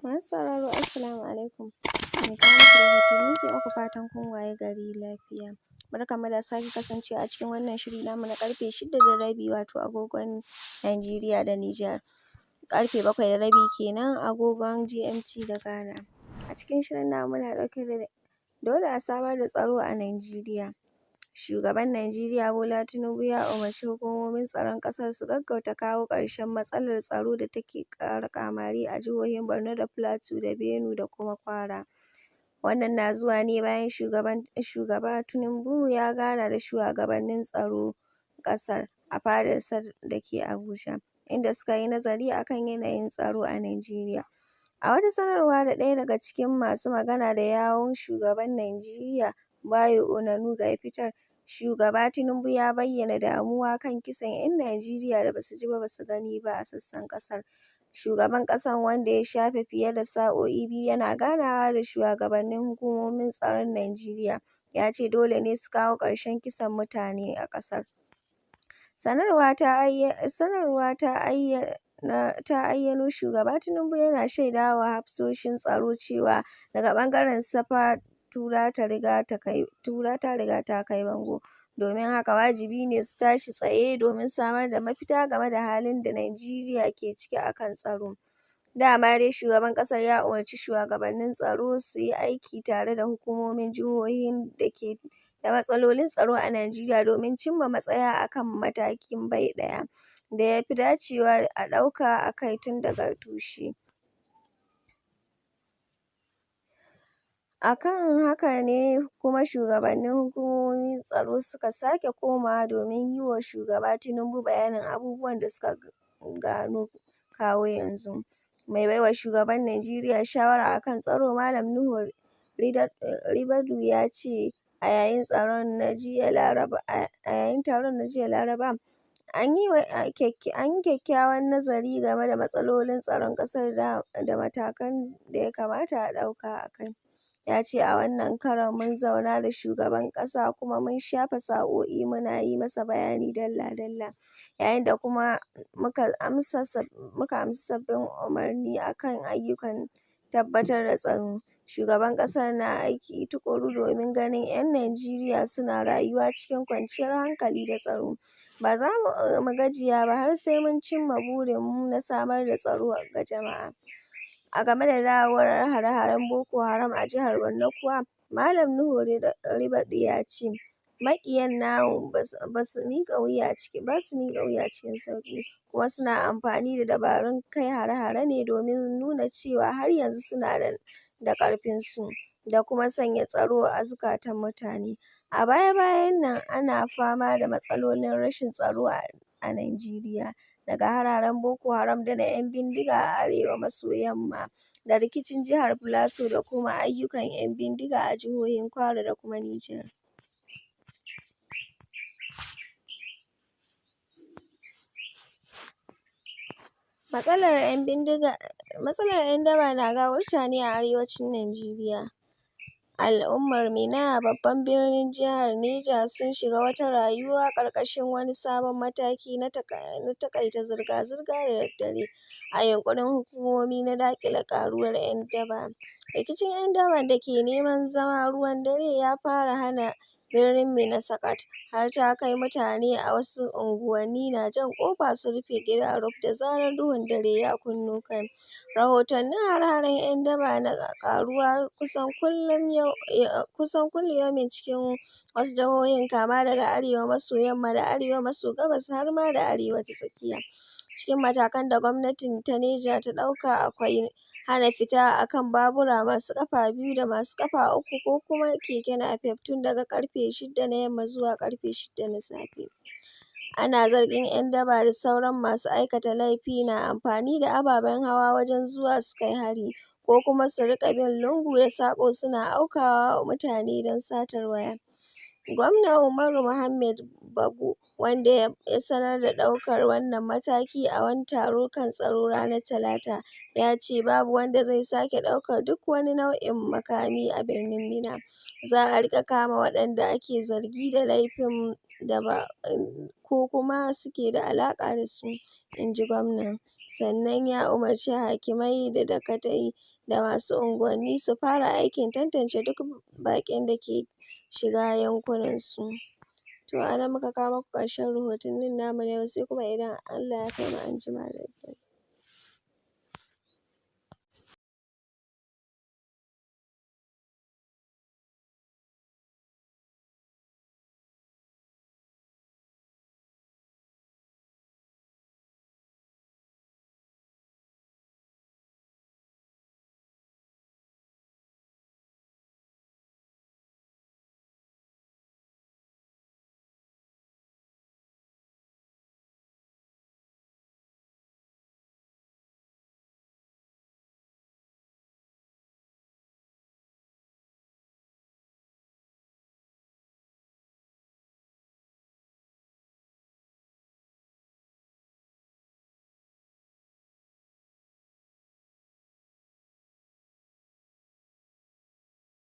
Masu sauraro, assalamu alaikum. Mai kawo muku rahotanni ke muku fatan kun wayi gari lafiya. Barkanmu da sake kasancewa a cikin wannan shiri namu na ƙarfe 6:30, wato agogon Najeriya da Nijar. Ƙarfe 7:30 kenan agogon GMT da Ghana. A cikin shirin namu muna ɗauke da: dole a samar da tsaro a Najeriya. Shugaban Najeriya Bola Tinubu ya umarci hukumomin tsaron ƙasar su gaggauta kawo ƙarshen matsalar tsaro da take ƙara ƙamari a jihohin Borno da Plateau da Benue da kuma Kwara. Wannan na zuwa ne bayan shugaba Tinubu ya gana da shuwagabannin tsaro ƙasar a fadarsa da ke Abuja, inda suka yi nazari a kan yanayin tsaro a Najeriya. A wata sanarwa da ɗaya daga cikin masu magana da yawun shugaban Najeriya, Bayo Onanuga, ya fitar, Shugaba Tinubu ya bayyana damuwa kan kisan 'yan Najeriya da basu ji ba basu gani ba a sassan ƙasar. Shugaban ƙasar, wanda ya shafe fiye da sa'o'i 2 yana ganawa da shuwagabannin hukumomin tsaron Najeriya, ya ce dole ne su kawo ƙarshen kisan mutane a ƙasar. Sanarwar ta ayyano Shugaba Tinubu yana shaidawa hafsoshin tsaro cewa daga ɓangaren sa fa tura ta riga ta kai bango, domin haka wajibi ne su tashi tsaye domin samar da mafita game da halin da Najeriya ke ciki a kan tsaro. Da ma dai shugaban ƙasar ya umarci shuwagabannin tsaro su yi aiki tare da hukumomin jihohin da ke da matsalolin tsaro a Najeriya domin cimma matsaya a kan matakin bai ɗaya da ya fi dacewa a ɗauka a kai tun daga tushe. A kan haka ne kuma shugabannin hukumomin tsaro suka sake komawa domin yi wa Shugaba Tinubu bayanin abubuwan da suka gano kawo yanzu. Mai baiwa shugaban Najeriya shawara a kan tsaro, Malam Nuhu Ribadu, ya ce a yayin taron na jiya Laraba, an yi kyakkyawan nazari game da matsalolin tsaron ƙasar da matakan da ya kamata a ɗauka a kai. Ya ce a wannan karon mun zauna da shugaban ƙasa kuma mun shafe sa'o'i muna yi masa bayani dalla-dalla, yayin da kuma muka amsa sabbin umarni a kan ayyukan tabbatar da tsaro. Shugaban ƙasar na aiki tuƙuru domin ganin 'yan Najeriya suna rayuwa cikin kwanciyar hankali da tsaro. Ba za mu gajiya ba har sai mun cimma burinmu na samar da tsaro ga jama'a. A game da dawowar hare-haren Boko Haram a jihar Borno kuwa, Malam Nuhu Ribadu ya ce, maƙiyan namu ba su miƙa wuya cikin sauƙi, kuma suna amfani da dabarun kai hare-hare ne domin nuna cewa har yanzu suna nan da ƙarfinsu, da kuma sanya tsoro a zukatan mutane. A baya-bayan nan ana fama da matsalolin rashin tsaro a Najeriya, daga hare-haren Boko Haram da na 'yan bindiga a arewa maso yamma da rikicin jihar Plateau da kuma ayyukan 'yan bindiga a jihohin Kwara da kuma Niger. Matsalar 'yan daba na gawurta ne a Arewacin Najeriya. Al'ummar Minna, babban birnin jihar Neja, sun shiga wata rayuwa ƙarƙashin wani sabon mataki na taƙaita zirga-zirga da daddare a yunƙurin hukumomi na daƙile ƙaruwar 'yan daba. Rikicin 'yan daban da ke neman zama ruwan dare ya fara hana birnin Minna sakat, har ta kai mutane a wasu unguwanni na jan ƙofa su rufe gida ruf da zarar duhun dare ya kunno kai. Rahotannin hare-haren 'yan daba na ƙaruwa kusan kullayaumin cikin wasu jihohin, kama daga arewa maso yamma da arewa maso gabas har ma da arewa ta tsakiya. Cikin matakan da gwamnatin ta Neja ta ɗauka akwai hana fita a kan babura masu ƙafa biyu da masu ƙafa uku ko kuma keke napep tun daga ƙarfe 6 na yamma zuwa ƙarfe 6 na safe. Ana zargin 'yan daba da sauran masu aikata laifi na amfani da ababen hawa wajen zuwa su kai hari, ko kuma su riƙa bin lungu da saƙo suna aukawa mutane don satar waya. Gwamna Umaru Muhammad Bago, wanda ya sanar da ɗaukar wannan mataki a wani taro kan tsaro ranar Talata, ya ce babu wanda zai sake ɗaukar duk wani nau'in makami a birnin Minna. Za a riƙa kama waɗanda ake zargi da laifin da ba ko kuma suke da alaƙa da su, in ji gwamnan. Sannan ya umarci hakimai da dagatai da masu unguwanni su fara aikin tantance duk baƙin da ke shiga yankunansu. To a nan muka kawo muku ƙarshen rahotannin namu na yau, sai kuma idan Allah ya kai mu anjima da daddare.